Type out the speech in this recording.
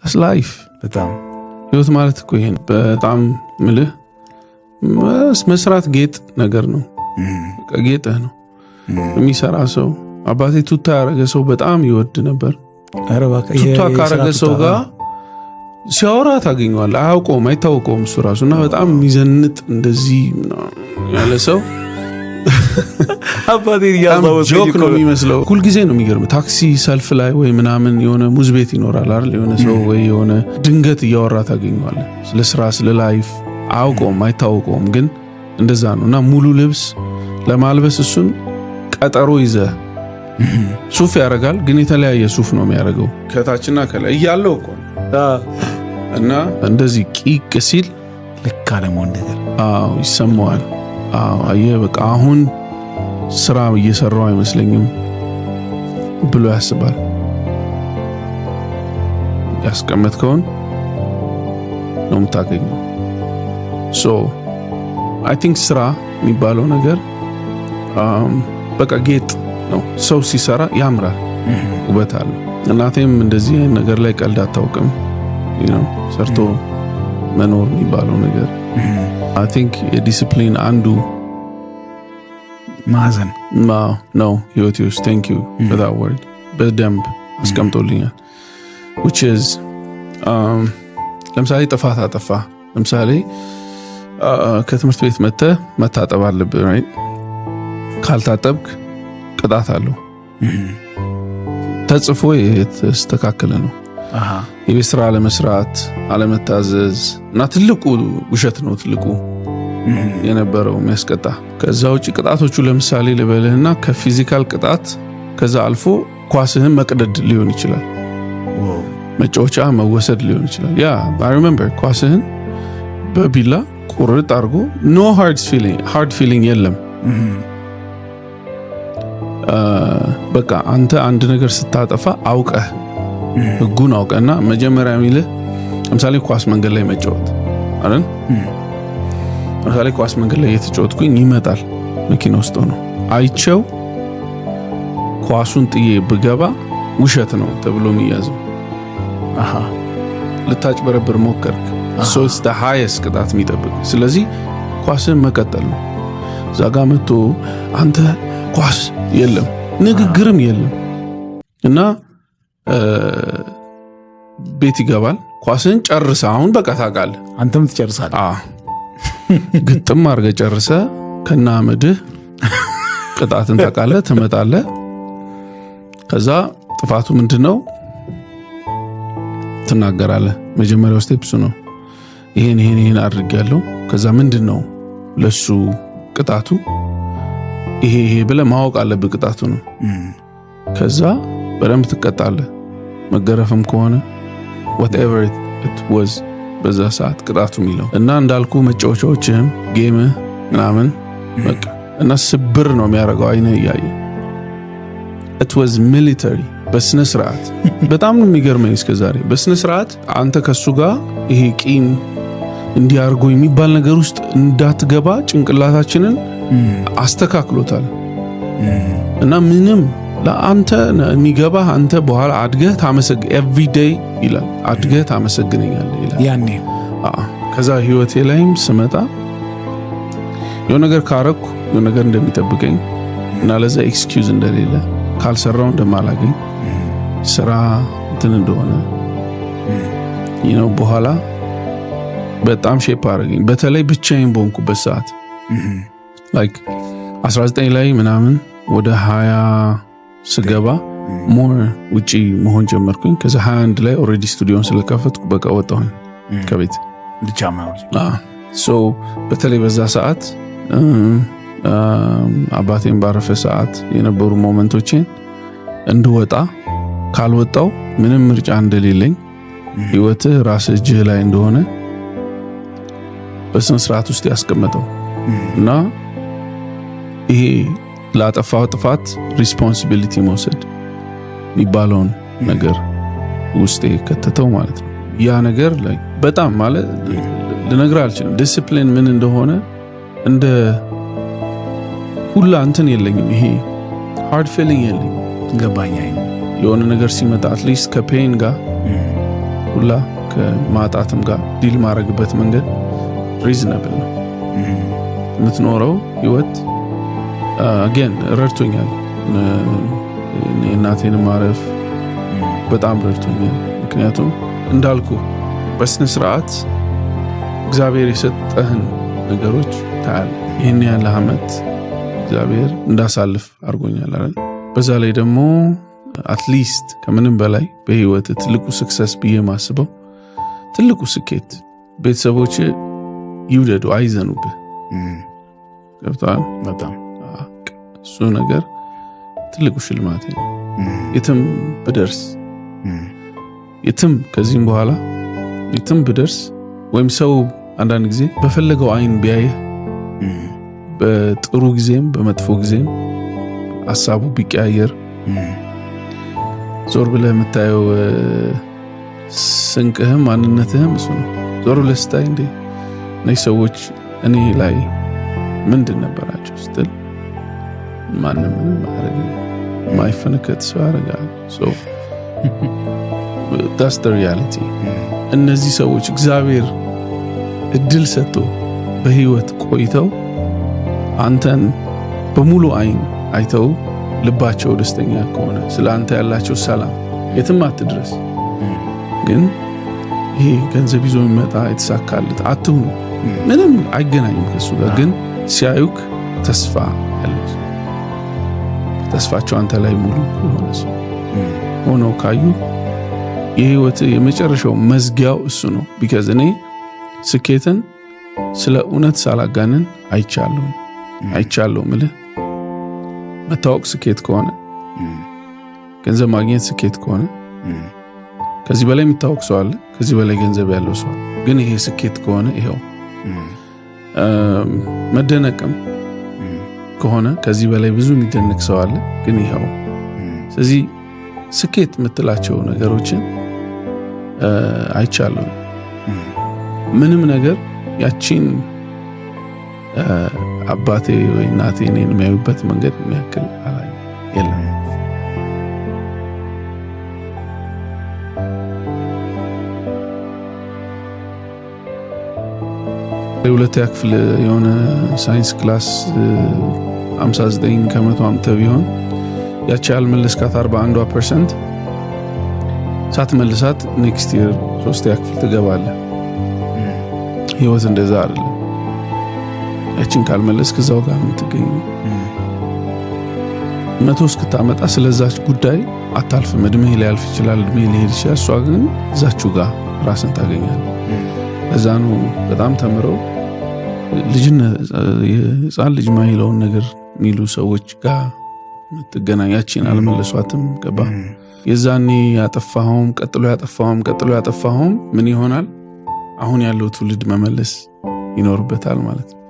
Life። በጣም። ህይወት ማለት እኮ ይሄ ነው። በጣም ምልህ መስራት ጌጥ ነገር ነው። በቃ ጌጥህ ነው። የሚሰራ ሰው፣ አባቴ ቱታ ያደረገ ሰው በጣም ይወድ ነበር። ኧረ እባክህ፣ ቱታ የስራ ካረገ ቱታ። ሰው ጋር ሲያወራ ታገኘዋለህ። አያውቀውም፣ አይታወቀውም እሱ ራሱ። እና በጣም የሚዘንጥ እንደዚህ ምናምን ያለ ሰው አባቴን በጣም እያስታወስከኝ joke እኮ ነው ነው። የሚመስለው። ሁልጊዜ ነው የሚገርም። ታክሲ ሰልፍ ላይ ወይ ምናምን የሆነ ሙዝ ቤት ይኖራል አይደል? የሆነ ሰው ወይ የሆነ ድንገት እያወራ ታገኘዋለህ። ስለ ስራ፣ ስለ life አያውቀውም፣ አይታወቀውም፣ ግን እንደዛ ነው። እና ሙሉ ልብስ ለማልበስ እሱን ቀጠሮ ይዘህ፣ ሱፍ ያደርጋል፣ ግን የተለያየ ሱፍ ነው የሚያደርገው ከታችና ከላይ እያለው እኮ ነው። እና እንደዚህ ቂቅ ሲል ልክ አለመሆን ነገር። አዎ፣ ይሰማዋል። አዎ፣ አየህ፣ በቃ አሁን ስራ እየሰራው አይመስለኝም ብሎ ያስባል። ያስቀመጥከውን ነው የምታገኘው። So I think ስራ የሚባለው ነገር በቃ ጌጥ ነው። ሰው ሲሰራ ያምራል፣ ውበት አለው። እናቴም እንደዚህ አይነት ነገር ላይ ቀልድ አታውቅም። ሰርቶ መኖር የሚባለው ነገር I think የ ዲሲፕሊን አንዱ ማዕዘን ነው ህይወቴ ውስጥ። Thank you for that word፣ በደንብ አስቀምጦልኛል። Which is ለምሳሌ ጥፋት አጠፋ። ለምሳሌ ከትምህርት ቤት መጥተህ መታጠብ አለብህ፣ right? ካልታጠብክ ቅጣት አለው። ተጽፎ የተስተካከለ ነው። የቤት ስራ አለመስራት፣ አለመታዘዝ እና ትልቁ ውሸት ነው ትልቁ የነበረው የሚያስቀጣ። ከዛ ውጭ ቅጣቶቹ ለምሳሌ ልበልህና ከ physical ቅጣት ከዛ አልፎ ኳስህን መቅደድ ሊሆን ይችላል። መጫወቻ መወሰድ ሊሆን ይችላል። Yeah, I remember ኳስህን በቢላ ቁርጥ አድርጎ፣ no hard feeling የለም። በቃ አንተ አንድ ነገር ስታጠፋ አውቀህ፣ ህጉን አውቀህና መጀመሪያ የሚልህ ለምሳሌ ኳስ መንገድ ላይ መጫወት አይደል? ለምሳሌ ኳስ መንገድ ላይ እየተጫወትኩኝ ይመጣል መኪና ውስጥ ሆኖ፣ አይቼው ኳሱን ጥዬ ብገባ ውሸት ነው ተብሎ የሚያዘው። ልታጭበረብር ሞከርክ። So it's the highest ቅጣት የሚጠብቅ። ስለዚህ ኳስን መቀጠል ነው። እዛ ጋ መጥቶ አንተ ኳስ የለም፣ ንግግርም የለም እና ቤት ይገባል። ኳስን ጨርሰ አሁን በቃ ታውቃለህ። አንተም ትጨርሳለህ። አዎ፣ ግጥም አድርገህ ጨርሰህ ከነ አመድህ ቅጣትን ታውቃለህ፣ ትመጣለህ። ከዛ ጥፋቱ ምንድን ነው ትናገራለህ። መጀመሪያው step እሱ ነው። ይሄን ይሄን ይሄን አድርጌያለሁ። ከዛ ምንድን ነው ለሱ ቅጣቱ? ይሄ ይሄ ብለህ ማወቅ አለብህ። ቅጣቱ ነው። ከዛ በደንብ ትቀጣለህ። መገረፍም ከሆነ whatever it was በዛ ሰዓት ቅጣቱ የሚለው። እና እንዳልኩ መጫወቻዎችህም game ህ ምናምን በቃ እና ስብር ነው የሚያደርገው አይንህ እያየ። It was military በስነ ስርዓት። በጣም ነው የሚገርመኝ እስከ ዛሬ በስነ ስርዓት አንተ ከሱ ጋር ይሄ ቂም እንዲያርጎ የሚባል ነገር ውስጥ እንዳትገባ ጭንቅላታችንን አስተካክሎታል። እና ምንም ለአንተ የሚገባህ አንተ በኋላ አድገህ ታመሰግ every day ይላል፣ አድገህ ታመሰግነኛለህ ይላል። ያኔ። አዎ። ከዛ ህይወቴ ላይም ስመጣ የሆነ ነገር ካረኩ የሆነ ነገር እንደሚጠብቀኝ እና ለዛ excuse እንደሌለ፣ ካልሰራው እንደማላገኝ፣ ስራ እንትን እንደሆነ ነው በኋላ በጣም shape አደረገኝ። በተለይ ብቻዬን በሆንኩበት ሰዓት like 19 ላይ ምናምን ወደ 20 ስገባ more ውጪ መሆን ጀመርኩኝ። ከዛ 21 ላይ already ስቱዲዮን ስለከፈትኩ በቃ ወጣሁኝ ከቤት። ብቻ መኖር። So በተለይ በዛ ሰዓት አባቴን ባረፈ ሰዓት የነበሩ moment ኦችን እንድወጣ፣ ካልወጣው ምንም ምርጫ እንደሌለኝ፣ ህይወትህ ራስህ እጅህ ላይ እንደሆነ በስነ ስርዓት ውስጥ ያስቀመጠው እና ይሄ ላጠፋው ጥፋት responsibility መውሰድ የሚባለውን ነገር ውስጤ ከተተው ማለት ነው። ያ ነገር like በጣም ማለት ልነግርህ አልችልም። ዲስፕሊን ምን እንደሆነ እንደ ሁላ እንትን የለኝም። ይሄ hard feeling የለኝም። ገባኝ። አይ የሆነ ነገር ሲመጣ at least ከ pain ጋር ሁላ ከማጣትም ጋር deal ማድረግበት መንገድ reasonable ነው። የምትኖረው ህይወት again ረድቶኛል። እናቴን ማረፍ በጣም ረድቶኛል። ምክንያቱም እንዳልኩ በስነ ስርዓት እግዚአብሔር የሰጠህን ነገሮች ታያለህ። ይህን ያለ ዓመት እግዚአብሔር እንዳሳልፍ አድርጎኛል አይደል? በዛ ላይ ደግሞ at least ከምንም በላይ በህይወት ትልቁ success ብዬ ማስበው፣ ትልቁ ስኬት ቤተሰቦች ይውደዱ፣ አይዘኑብህ። ገብቶሃል? በጣም። እሱ ነገር ትልቁ ሽልማቴ ነው። የትም ብደርስ፣ የትም ከዚህም በኋላ የትም ብደርስ ወይም ሰው አንዳንድ ጊዜ በፈለገው አይን ቢያይህ፣ በጥሩ ጊዜም በመጥፎ ጊዜም ሀሳቡ ቢቀያየር፣ ዞር ብለህ የምታየው ስንቅህም ማንነትህም እሱ ነው። ዞር ብለህ ስታይ እንዴ እነዚህ ሰዎች እኔ ላይ ምንድን ነበራቸው ስትል ማንም ምንም አያደርግም። ማይፈነከት ሰው ያደርጋል። That's the reality። እነዚህ ሰዎች እግዚአብሔር እድል ሰጥቶ በህይወት ቆይተው አንተን በሙሉ አይን አይተው ልባቸው ደስተኛ ከሆነ፣ ስለ አንተ ያላቸው ሰላም፣ የትም አትድረስ፣ ግን ይሄ ገንዘብ ይዞ የሚመጣ የተሳካለት አትሁን፣ ምንም አይገናኝም ከሱ ጋር። ግን ሲያዩክ ተስፋ ያለው ሰው፣ ተስፋቸው አንተ ላይ ሙሉ የሆነ ሰው ሆነው ካዩ የህይወት የመጨረሻው መዝጊያው እሱ ነው። Because እኔ ስኬትን ስለ እውነት ሳላጋንን አይቻለሁ። አይቻለሁ ምልህ መታወቅ ስኬት ከሆነ፣ ገንዘብ ማግኘት ስኬት ከሆነ፣ ከዚህ በላይ የሚታወቅ ሰው አለ፣ ከዚህ በላይ ገንዘብ ያለው ሰው አለ። ግን ይሄ ስኬት ከሆነ ይኸው፣ መደነቅም ከሆነ ከዚህ በላይ ብዙ የሚደነቅ ሰው አለ፣ ግን ይኸው። ስለዚህ ስኬት የምትላቸው ነገሮችን አይቻለሁ። ምንም ነገር ያቺን አባቴ ወይ እናቴ እኔን የሚያዩበት መንገድ የሚያክል አላይ የለም። የሁለተኛ ክፍል የሆነ ሳይንስ class 59% አምጥተህ ቢሆን ያቺ ያልመለስካት 41% ሳትመልሳት next year ሶስተኛ ክፍል ትገባለህ። ህይወት እንደዛ አይደለም። ያችን ካልመለስክ እዛው ጋር ነው የምትገኘው። 100 እስክታመጣ ስለዛች ጉዳይ አታልፍም። እድሜ ሊያልፍ ይችላል፣ እድሜ ሊሄድ ይችላል። እሷ ግን እዛችሁ ጋር ራስን ታገኛለህ። ለዛ ነው በጣም ተምረው ልጅነት ህፃን ልጅ ማይለውን ነገር የሚሉ ሰዎች ጋር የምትገናኝ፣ ያቺን አልመለሷትም። ገባ? የዛኔ ያጠፋኸውም፣ ቀጥሎ ያጠፋኸውም፣ ቀጥሎ ያጠፋኸውም ምን ይሆናል? አሁን ያለው ትውልድ መመለስ ይኖርበታል ማለት ነው።